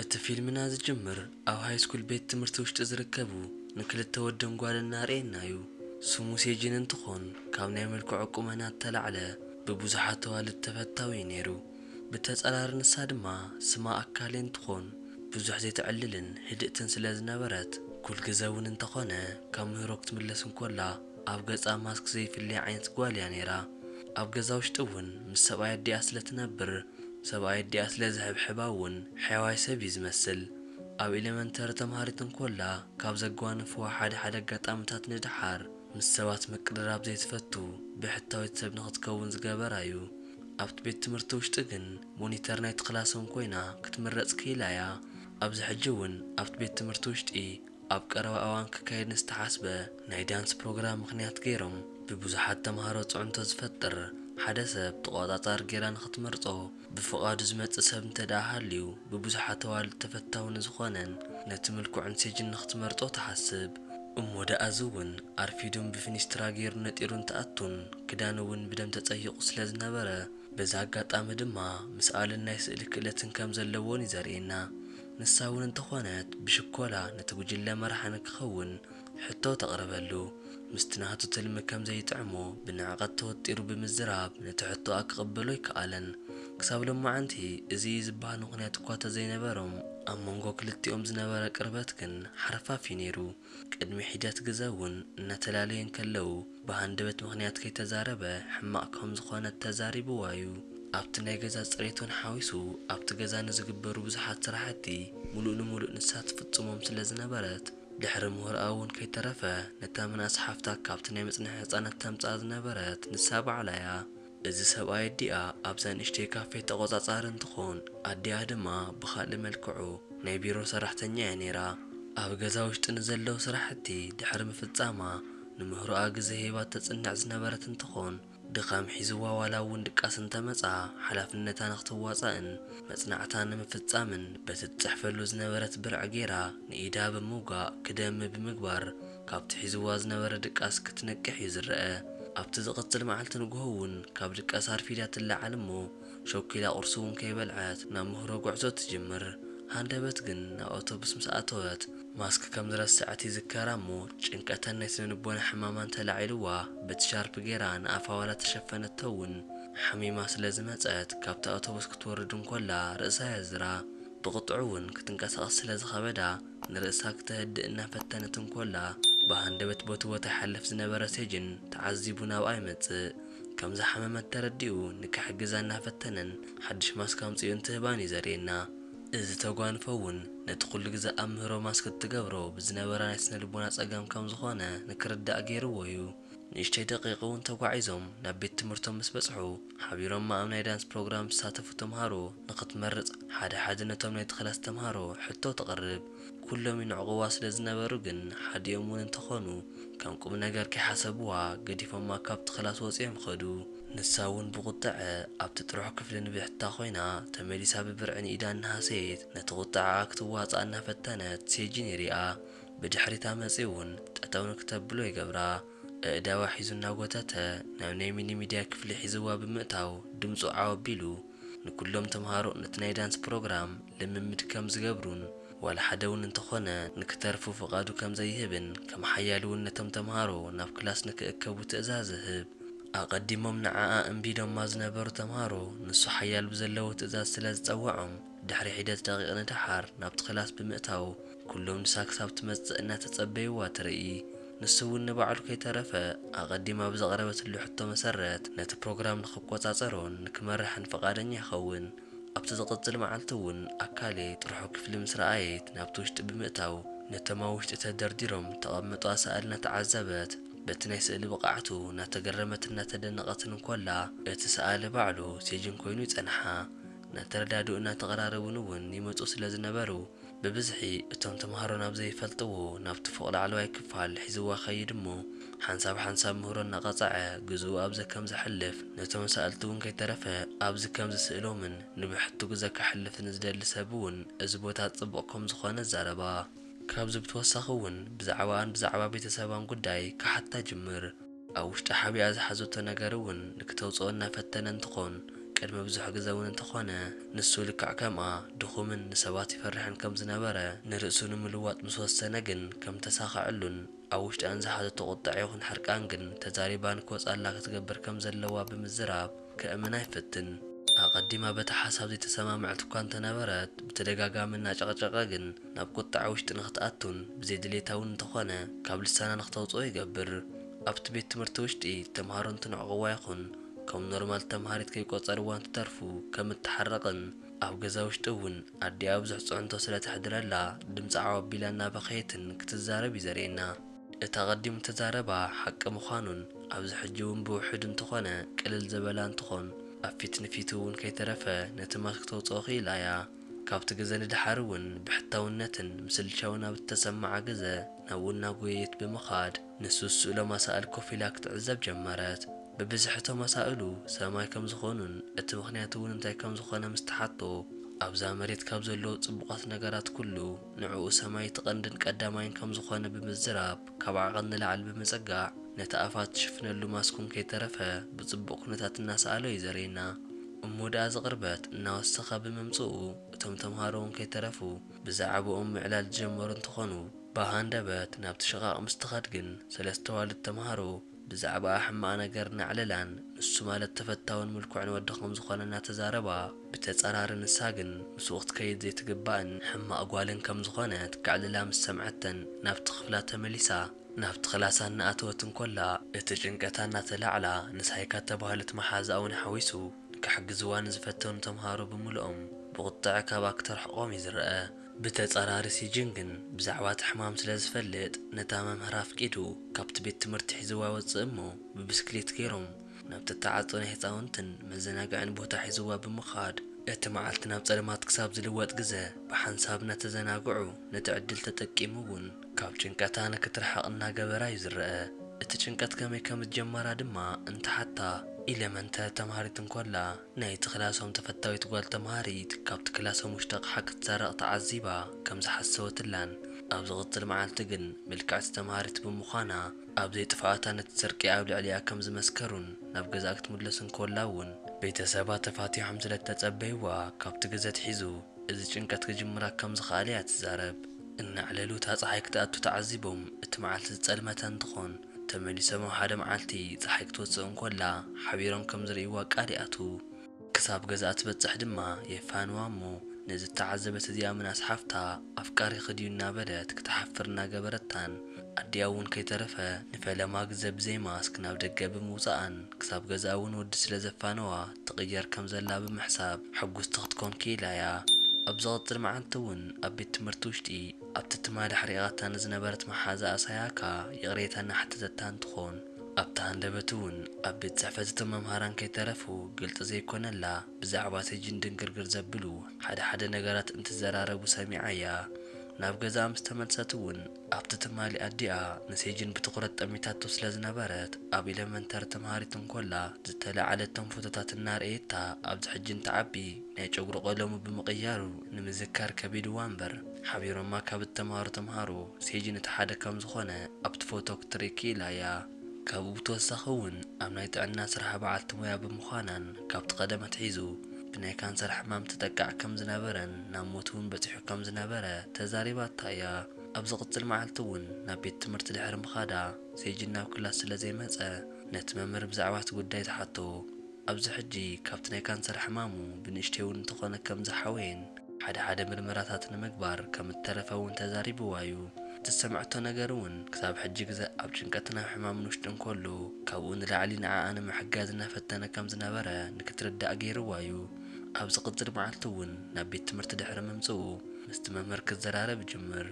እቲ ፊልምና ዝጅምር ኣብ ሃይስኩል ቤት ትምህርቲ ውሽጢ ዝርከቡ ንክልተ ወድን ጓልን እናርኤና እዩ። ስሙ ሴጅን እንትኾን፣ ካብ ናይ መልክዑ ቁመና እተላዕለ ብብዙሓት ኣዋልድ ተፈታዊ እዩ ነይሩ። ብተጸራሪ ንሳ ድማ ስማ ኣካሌ እንትኾን፣ ብዙሕ ዘይተዕልልን ህድእትን ስለ ዝነበረት፣ ኩልግዘ እውን እንተኾነ ካብ ምህሮ ክትምለስ እንኮላ ኣብ ገጻ ማስክ ዘይፍለይ ዓይነት ጓል እያ ነይራ። ኣብ ገዛ ውሽጢ እውን ምስ ሰብኣይ ኣዲኣ ስለ ትነብር፣ ሰብኣይ ኣዲኣ ስለ ዝሕብሕባ እውን ሕያዋይ ሰብ እዩ ዝመስል። ኣብ ኤሌመንተሪ ተምሃሪት እንኮላ ካብ ዘጓነፍዋ ሓደ ሓደ ኣጋጣምታት ንደሓር ምስ ሰባት ምቅርራብ ዘይትፈቱ ብሕታዊት ሰብ ንኽትከውን ዝገበራ እዩ። ኣብቲ ቤት ትምህርቲ ውሽጢ ግን ሞኒተር ናይቲ ክላሶም ኮይና ክትምረጽ ክኢላ እያ። ኣብዚ ሕጂ እውን ኣብቲ ቤት ትምህርቲ ውሽጢ ኣብ ቀረባ እዋን ክካየድ ንዝተሓስበ ናይ ዳንስ ፕሮግራም ምኽንያት ገይሮም ብብዙሓት ተምሃሮ ጽዕንቶ ዝፈጥር ሓደ ሰብ ተቖጻጻሪ ገይራ ንኽትመርጾ ብፍቓዱ ዝመጽእ ሰብ እንተ ደኣ ሃልዩ ብብዙሓት ኣዋልድ ተፈታዊ ንዝኾነን ነቲ ምልኩዕን ሴጅን ንኽትመርጾ ትሓስብ። እሞ ደኣ እዚ እውን ኣርፊዱን ብፊኒስትራ ገይሩ ነጢሩ እንትኣቱን ክዳኑ እውን ብደም ተጸይቑ ስለ ዝነበረ በዚ ኣጋጣሚ ድማ ምስኣልን ናይ ስእሊ ክእለትን ከም ዘለዎን እዩ ዘርእየና። ንሳ እውን እንተኾነት ብሽኮላ ነቲ ጉጅለ መራሒ ንክኸውን ሕቶ ተቕርበሉ። ምስቲ ናቱ ትልሚ ከም ዘይጥዕሞ ብንዕቐት ተወጢሩ ብምዝራብ ነቲ ሕቶኣ ክቕበሎ ኣይከኣለን። ክሳብ ሎማዓንቲ እዚ እዩ ዝበሃል ምኽንያት እኳ ተዘይነበሮም ኣብ መንጎ ክልቲኦም ዝነበረ ቅርበት ግን ሓርፋፍ እዩ ነይሩ። ቅድሚ ሒደት ግዘ እውን እናተላለዩ እንከለዉ ብሃንደበት ምኽንያት ከይተዛረበ ሕማቕ ከም ዝኾነ ተዛሪብዋ እዩ። ኣብቲ ናይ ገዛ ፅሬት እውን ሓዊሱ ኣብቲ ገዛ ንዝግበሩ ብዙሓት ስራሕቲ ሙሉእ ንሙሉእ ንሳ ትፍፅሞም ስለ ዝነበረት ድሕሪ ምህሮኣ እውን ከይተረፈ ነታ ምንኣስ ሓፍታ ካብቲ ናይ መፅንሒ ህፃናት ተምፅኣ ዝነበረት ንሳ ባዕላ እያ። እዚ ሰብኣይ ኣዲኣ ኣብዛ ንእሽተይ ካፌ ተቖጻጻሪ እንትኾን ኣዲኣ ድማ ብኻልእ መልክዑ ናይ ቢሮ ሰራሕተኛ እያ ነይራ። ኣብ ገዛ ውሽጢ ንዘለዉ ስራሕቲ ድሕሪ ምፍጻማ ንምህሮኣ ግዘ ሂባ ተጽንዕ ዝነበረት እንትኾን ድኻም ሒዝዋ ዋላ እውን ድቃስ እንተመጻ ሓላፍነታ ንክትዋጻእን መጽናዕታ ንምፍጻምን በቲ ትጽሕፈሉ ዝነበረት ብርዒ ገይራ ንኢዳ ብምውጋእ ክደሚ ብምግባር ካብቲ ሒዝዋ ዝነበረ ድቃስ ክትነቅሕ እዩ ዝረአ። ኣብቲ ዝቕጽል መዓልቲ ንግሆ እውን ካብ ድቃስ ኣርፊዳ ትለዓል እሞ ሸኩላ ቁርሲ እውን ከይበልዐት ናብ ምህሮ ጉዕዞ ትጅምር። ሃንደበት ግን ናብ ኣውቶቡስ ምስ ኣተወት ማስክ ከም ዝረስዐት ይዝከራ እሞ ጭንቀተን ናይ ስነ ልቦና ሕማማን ተላዒልዋ በቲ ሻርፕ ገይራ ንኣፋ ዋላ ተሸፈነቶ እውን ሓሚማ ስለ ዝመጸት ካብቲ ኣውቶቡስ ክትወርድ እንኮላ ርእሳ የዝራ። ብቕጥዑ እውን ክትንቀሳቐስ ስለ ዝኸበዳ ንርእሳ ክተህድእ እናፈተነት እንኮላ ብሃንደበት በቲ ቦታ ይሓልፍ ዝነበረ ሴጅን ተዓዚቡ ናብኣ ይመጽእ። ከም ዝሓመመት ተረዲኡ ንክሕግዛ እናፈተነን ሓድሽ ማስክ ኣምጺኡ እንትህባን እዩ ዘርእየና። እዚ ተጓንፎ እውን ነቲ ኩሉ ግዜ ኣብ ምህሮ ማስክ እትገብሮ ብዝነበራ ናይ ስነ ልቦና ጸገም ከም ዝኾነ ንክርዳእ ገይርዎ እዩ። ንእሽተይ ደቂቕ እውን ተጓዒዞም ናብ ቤት ትምህርቶም ምስ በጽሑ ሓቢሮማ ኣብ ናይ ዳንስ ፕሮግራም ዝሳተፉ ተምሃሮ ንኽትመርጽ ሓደ ሓደ ነቶም ናይቲ ክላስ ተምሃሮ ሕቶ ተቕርብ። ኩሎም ይንዕቕዋ ስለ ዝነበሩ ግን ሓዲኦም እውን እንተኾኑ ከም ቁም ነገር ከይሓሰብዋ ገዲፎማ ካብቲ ክላስ ወጺኦም ኸዱ። ንሳ እውን ብቁጥዐ ኣብቲ ጥርሑ ክፍሊ ንብሕታ ኮይና ተመሊሳ ብብርዒ ንኢዳ እናሃሰየት ነቲ ቁጥዐኣ ክትዋፅኣ እናፈተነት ሴጂን ይሪኣ። ብድሕሪታ መፂኡ እውን ጠጠው ንክተብሎ ይገብራ። ኣእዳዋ ሒዙ እናጎተተ ናብ ናይ ሚኒ ሚድያ ክፍሊ ሒዝዋ ብምእታው ድምፁ ዓው ኣቢሉ ንኩሎም ተምሃሮ ነቲ ናይ ዳንስ ፕሮግራም ልምምድ ከም ዝገብሩን ዋላ ሓደ እውን እንተኾነ ንክተርፉ ፍቓዱ ከም ዘይህብን ከም ሓያል እውን ነቶም ተምሃሮ ናብ ክላስ ንክእከቡ ትእዛዝ ይህብ። ኣቐዲሞም ንዓኣ እምቢዶማ ዝነበሩ ተምሃሮ ንሱ ሓያል ብዘለዎ ትእዛዝ ስለ ዝጸውዖም ድሕሪ ሒደት ደቂቕ ንደሓር ናብቲ ክላስ ብምእታው ኩሎም ንሳ ክሳብ ትመጽእ እናተጸበይዋ ትርኢ። ንሱ እውን ንባዕሉ ከይተረፈ ኣቐዲማ ብዘቕረበትሉ ሕቶ መሰረት ነቲ ፕሮግራም ንኽቆጻጸሮን ንክመርሕን ፍቓደኛ ይኸውን። ኣብቲ ዝቕጽል መዓልቲ እውን ኣካሌ ጥርሑ ክፍሊ ምስ ረኣየት ናብቲ ውሽጢ ብምእታው ነቶም ኣብ ውሽጢ ተደርዲሮም ተቐመጡ ኣሳእል እናተዓዘበት በቲ ናይ ስእሊ ብቕዓቱ እናተገረመትን እናተደነቐትን እንኮላ እቲ ሰኣሊ ባዕሉ ሴጅን ኮይኑ ይጸንሓ። እናተረዳድኡ እናተቐራረቡን እውን ይመጹ ስለ ዝነበሩ ብብዝሒ እቶም ተምሃሮ ናብ ዘይፈልጥዎ ናብቲ ፎቕ ላዕለዋይ ክፋል ሒዝዋ ኸይድ እሞ ሓንሳብ ሓንሳብ ምህሮ እናቐጸዐ ግዝኡ ኣብ ዘከም ዘሕልፍ ነቶም ሰኣልቲ እውን ከይተረፈ ኣብዚ ከም ዝስእሎምን ንብሕቱ ግዘ ከሕልፍን ዝደሊ ሰብ እውን እዚ ቦታ ጽቡቕ ከም ዝኾነ ዛረባ። ካብዚ ብተወሳኺ እውን ብዛዕባኣን ብዛዕባ ቤተሰባን ጉዳይ ክሓታ ጅምር። ኣብ ውሽጢ ሓቢኣ ዝሓዘቶ ነገር እውን ንክተውፅኦ እናፈተነ እንትኾን ቅድሚ ብዙሕ ግዘ እውን እንተኾነ፣ ንሱ ልክዕ ከምኣ ድኹምን ንሰባት ይፈርሕን ከም ዝነበረ ንርእሱ ንምልዋጥ ምስ ወሰነ ግን ከም ተሳኸዐሉን ኣብ ውሽጣ ንዝሓዘቶ ቁጥዐ ይኹን ሕርቃን ግን ተዛሪባ ንክወፅኣላ ክትገብር ከም ዘለዋ ብምዝራብ ከእምና ይፈትን። ኣቐዲማ በቲ ሓሳብ ዘይተሰማምዐት እኳ እንተነበረት፣ ብተደጋጋሚ እናጨቕጨቐ ግን ናብ ቁጥዐ ውሽጢ ንክትኣቱን ብዘይ ድሌታ እውን እንተኾነ ካብ ልሳና ንክተውፅኦ ይገብር። ኣብቲ ቤት ትምህርቲ ውሽጢ ተምሃሮ እንትንዕቕዋ ይኹን ከም ኖርማል ተምሃሪት ከይቆጸርዋ እንትተርፉ ከም እትሓርቕን ኣብ ገዛ ውሽጢ እውን ኣዲኣ ብዙሕ ፅዕንቶ ስለ ተሕድረላ ድምፂ ዓው ኣቢላ እናበኸየትን ክትዛረብ እዩ ዘርእየና። እቲ ኣቐዲሙ ተዛረባ ሓቂ ምዃኑን ኣብዚ ሕጂ እውን ብውሕድ እንተኾነ ቅልል ዘበላ እንትኾን ኣብ ፊት ንፊቱ እውን ከይተረፈ ነቲ ማስክ ተውፅኦ ክኢላ እያ። ካብቲ ግዘ ንድሓር እውን ብሕታውነትን ምስልቻውን ኣብ እተሰምዓ ግዘ ናብኡ እናጎየየት ብምኻድ ንሱ ዝስእሎም ኣሳእል ኮፍ ኢላ ክትዕዘብ ጀመረት። ብብዝሒ እቶም ኣሳእሉ ሰማይ ከም ዝኾኑን እቲ ምኽንያት እውን እንታይ ከም ዝኾነ ምስ ተሓቶ ኣብዛ መሬት ካብ ዘለዉ ጽቡቓት ነገራት ኩሉ ንዕኡ ሰማይ እቲ ቀንድን ቀዳማይን ከም ዝኾነ ብምዝራብ ካብ ዓቐን ንላዕሊ ብምጽጋዕ ነቲ ኣፋ ትሽፍነሉ ማስክ እውን ከይተረፈ ብጽቡቕ ኩነታት እናሰኣሎ እዩ ዘርእየና። እሞ ደኣ እዚ ቅርበት እናወሰኸ ብምምጽኡ እቶም ተምሃሮ እውን ከይተረፉ ብዛዕባኦም ምዕላል ዝጀመሩ እንትኾኑ ብሃንደበት ናብቲ ሽቓቕ ምስ ትኸድ ግን ሰለስተ ዋልድ ተምሃሮ ብዛዕባኣ ሕማቕ ነገር እናዕለላን ንሱ ማለት ተፈታውን ምልኩዕን ወዲ ከም ዝኾነ እናተዛረባ ብተጸራሪ ንሳ ግን ምስኡ ክትከይድ ዘይትግባእን ሕማቕ ጓልን ከም ዝኾነት ከዕልላ ምስ ሰምዐተን ናብቲ ክፍላ ተመሊሳ ናብቲ ክላሳ እናኣተወት እንኮላ እቲ ጭንቀታ እናተላዕላ ንሳይካ ተባህለት መሓዛኣ እውን ሓዊሱ ክሕግዝዋ ንዝፈተኑ ተምሃሮ ብምልኦም ብቁጥዐ ካባ ክተርሕቖም እዩ ዝረአ። ብተጻራሪ ሲጅን ግን ብዛዕባ እቲ ሕማም ስለ ዝፈልጥ ነታ መምህር ኣፍቂዱ ካብቲ ቤት ትምህርቲ ሒዝዋ ይወጽእ እሞ ብብስክሌት ገይሮም ናብቲ ተዓጾ ናይ ህጻውንትን መዘናግዕን ቦታ ሒዝዋ ብምኻድ እቲ መዓልቲ ናብ ጸልማት ክሳብ ዝልወጥ ግዘ ብሓንሳብ እናተዘናግዑ ነቲ ዕድል ተጠቂሙ እውን ካብ ጭንቀታ ንክትርሕቕ እናገበራ እዩ ዝረአ። እቲ ጭንቀት ከመይ ከም ዝጀመራ ድማ እንተሓታ ኢለመንተር ተምሃሪት እንኮላ ናይቲ ክላሶም ተፈታዊት ጓል ተምሃሪት ካብቲ ክላሶም ውሽጢ ኣቕሓ ክትሰርቕ ተዓዚባ ከም ዝሓሰወትላን ኣብ ዝቕጽል መዓልቲ ግን ምልክዕቲ ተምሃሪት ብምዃና ኣብ ዘይጥፍኣታ ነቲ ስርቂ ኣብ ልዕሊኣ ከም ዝመስከሩን ናብ ገዛኣ ክትምለስ እንኮላ እውን ቤተሰባ ተፋቲሖም ስለ እተጸበይዋ ካብቲ ግዘ ኣትሒዙ እዚ ጭንቀት ክጅምራ ከም ዝኸኣለ እያ ትዛረብ። እናዕለሉ እታ ጸሓይ ክትኣቱ ተዓዚቦም እቲ መዓልቲ ዝጸልመተ እንትኾን ተመሊሶም ኣብ ሓደ መዓልቲ ጸሓይ ክትወጽእ እንኮላ ሓቢሮም ከም ዝርእይዋ ቃል ይኣትዉ። ክሳብ ገዛኣ ትበጽሕ ድማ የፋንዋ እሞ ነዚ እተዓዘበት እዚኣ ምናስ ሓፍታ ኣፍቃሪኺ ድዩ እናበለት ክትሓፍር እናገበረታን ኣዲኣ እውን ከይተረፈ ንፈለማ ግዘ ብዘይ ማስክ ናብ ደገ ብምውጻኣን ክሳብ ገዛኣ እውን ወዲ ስለ ዘፋነዋ ትቕየር ከም ዘላ ብምሕሳብ ሕጉስቲ ክትኮን ክኢላ እያ። ኣብ ዝቕጽል መዓልቲ እውን ኣብ ቤት ትምህርቲ ውሽጢ ኣብቲ ትማሊ ኣሕሪቓታ ንዝነበረት መሓዛኣ ሳያካ ይቕሬታ እናሓተተታ እንትኾን ኣብቲ ሃንደበት እውን ኣብ ቤት ጽሕፈት እቶም መምሃራን ከይተረፉ ግልጺ ዘይኮነላ ብዛዕባ ሴጅን ድንግርግር ዘብሉ ሓደ ሓደ ነገራት እንትዘራረቡ ሰሚዓ እያ። ናብ ገዛኣ ምስ ተመልሰት እውን ኣብቲ ትማሊ ኣዲኣ ንሴጅን ብትኹረት ጠሚታቶ ስለ ዝነበረት ኣብ ኢለመንተሪ ተምሃሪት እንኮላ ዝተለዓለቶም ፎቶታት እናርኣየታ ኣብዚ ሕጂ እንትዓቢ ናይ ጨጉሪ ቀለሙ ብምቕያሩ ንምዝካር ከቢድዋ እምበር ሓቢሮማ ካብ እተምሃሩ ተምሃሮ ሴጅን እቲ ሓደ ከም ዝኾነ ኣብቲ ፎቶ ክትርኢ ክኢላ እያ። ካብኡ ብተወሳኺ እውን ኣብ ናይ ጥዕና ስራሕ በዓልቲ ሞያ ብምዃናን ካብቲ ቀደም ኣትሒዙ ብናይ ካንሰር ሕማም ትጠቃዕ ከም ዝነበረን ናብ ሞት እውን በፂሑ ከም ዝነበረ ተዛሪባታ እያ። ኣብ ዝቕፅል መዓልቲ እውን ናብ ቤት ትምህርቲ ድሕሪ ምኻዳ ሴጅን ናብ ክላስ ስለ ዘይመፀ ነቲ መምህር ብዛዕባ እቲ ጉዳይ ትሓቶ። ኣብዚ ሕጂ ካብቲ ናይ ካንሰር ሕማሙ ብንእሽተይ እውን እንተኾነ ከም ዝሓወየን ሓደ ሓደ ምርመራታት ንምግባር ከም እተረፈ እውን ተዛሪብዋ እዩ። እቲ ዝሰምዐቶ ነገር እውን ክሳብ ሕጂ ግዘ ኣብ ጭንቀትን ኣብ ሕማምን ውሽጢ እንከሎ ካብኡ ንላዕሊ ንዓኣ ንምሕጋዝ እናፈተነ ከም ዝነበረ ንክትርዳእ ገይርዋ እዩ። ኣብ ዝቕጽል መዓልቲ እውን ናብ ቤት ትምህርቲ ድሕሪ ምምጽኡ ምስቲ መምህር ክዘራረብ ይጅምር።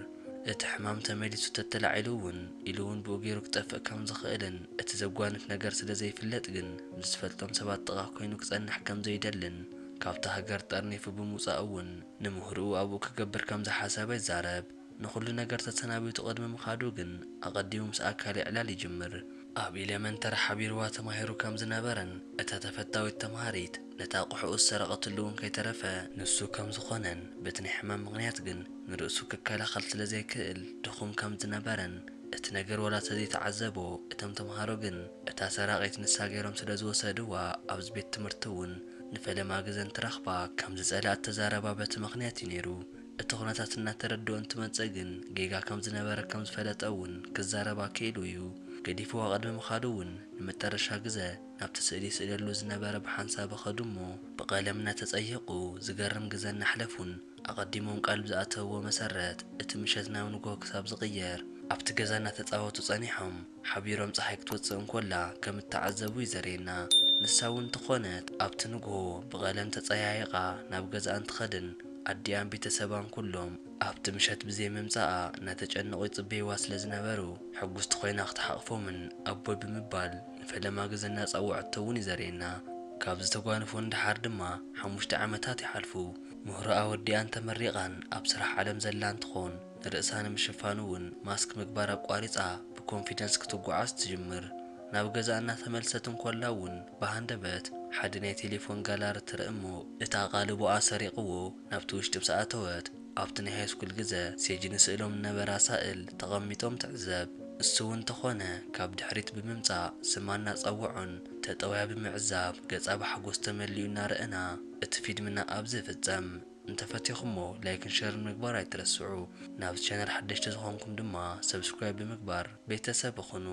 እቲ ሕማም ተመሊሱ ተተላዒሉ እውን ኢሉ እውን ብኡ ገይሩ ክጠፍእ ከም ዝኽእልን እቲ ዘጓንፍ ነገር ስለ ዘይፍለጥ ግን ምስ ዝፈልጦም ሰባት ጥቓ ኮይኑ ክጸንሕ ከም ዘይደልን ካብታ ሃገር ጠርኒፉ ብምውጻእ እውን ንምህርኡ ኣብኡ ክገብር ከም ዝሓሰበ ይዛረብ። ንኹሉ ነገር ተሰናቢቱ ቅድሚ ምኻዱ ግን ኣቐዲሙ ምስ ኣካል ይዕላል ይጅምር። ኣብ ኢለመንተሪ ሓቢርዋ ተማሂሩ ከም ዝነበረን እታ ተፈታዊት ተምሃሪት ነታ ኣቑሑኡ ዝሰረቐትሉ እውን ከይተረፈ ንሱ ከም ዝኾነን በቲ ናይ ሕማም ምኽንያት ግን ንርእሱ ክከላኸል ስለ ዘይክእል ድኹም ከም ዝነበረን እቲ ነገር ወላ ተዘይተዓዘቦ እቶም ተምሃሮ ግን እታ ሰራቒት ንሳ ገይሮም ስለ ዝወሰድዋ ኣብዚ ቤት ትምህርቲ እውን ንፈለማ ግዘ እንትረኽባ ከም ዝጸልኣ እተዛረባ በቲ ምኽንያት እዩ ነይሩ። እቲ ኩነታት እናተረድኦ እንትመጽእ ግን ጌጋ ከም ዝነበረ ከም ዝፈለጠ እውን ክዛረብ ኣክኢሉ እዩ። ገዲፍዋ ቅድሚ ምኻዱ እውን ንመጠረሻ ግዘ ናብቲ ስእሊ ይስእለሉ ዝነበረ ብሓንሳብ ኸዱ እሞ ብቐለም እናተጸየቑ ዝገርም ግዘ እናሕለፉን ኣቐዲሞም ቃል ብዝኣተውዎ መሰረት እቲ ምሸት ናብ ንግሆ ክሳብ ዝቕየር ኣብቲ ገዛ እናተጻወቱ ጸኒሖም። ሓቢሮም ጸሓይ ክትወጽእ እንኮላ ከም እተዓዘቡ እዩ ዘርእየና። ንሳ እውን እንተኾነት ኣብቲ ንግሆ ብቐለም ተጸያይቓ ናብ ገዛኣ እንትኸድን ኣዲኣን ቤተሰባን ኩሎም ኣብቲ ምሸት ብዘይ ምምጻኣ እናተጨነቑ ይጽበይዋ ስለ ዝነበሩ ሕጉስቲ ኮይና ክትሓቕፎምን ኣቦይ ብምባል ንፈለማ ግዘ እናጸወዐቶ እውን እዩ ዘርእየና። ካብ ዝተጓንፎ ንደሓር ድማ ሓሙሽተ ዓመታት ይሓልፉ። ምህሮኣ ወዲኣን ተመሪቓን ኣብ ስራሕ ዓለም ዘላ እንትኾን ንርእሳ ንምሽፋን እውን ማስክ ምግባር ኣቋሪጻ ብኮንፊደንስ ክትጓዓዝ ትጅምር። ናብ ገዛ እናተመልሰት እንኮላ እውን ብሃንደበት ሓደ ናይ ቴሌፎን ጋላሪ ትርኢ እሞ እቲ ኣቓልቦኣ ሰሪቕዎ ናብቲ ውሽጢ ምስ ኣተወት ኣብቲ ናይ ሃይስኩል ግዘ ሴጂ ንስእሎም ነበራ ሳእል ተቐሚጦም ትዕዘብ። እሱ እውን እንተኾነ ካብ ድሕሪት ብምምጻእ ስማ እናጸውዖን ተጠውያ ብምዕዛብ ገጻ ብሓጎስ ተመሊኡ እናረእና እቲ ፊልምና ኣብዚ ይፍጸም። እንተፈቲኹሞ ላይክን ሸርን ምግባር ኣይትረስዑ። ናብዚ ቻነል ሓደሽቲ ዝኾንኩም ድማ ሰብስክራይብ ብምግባር ቤተሰብ ይኹኑ።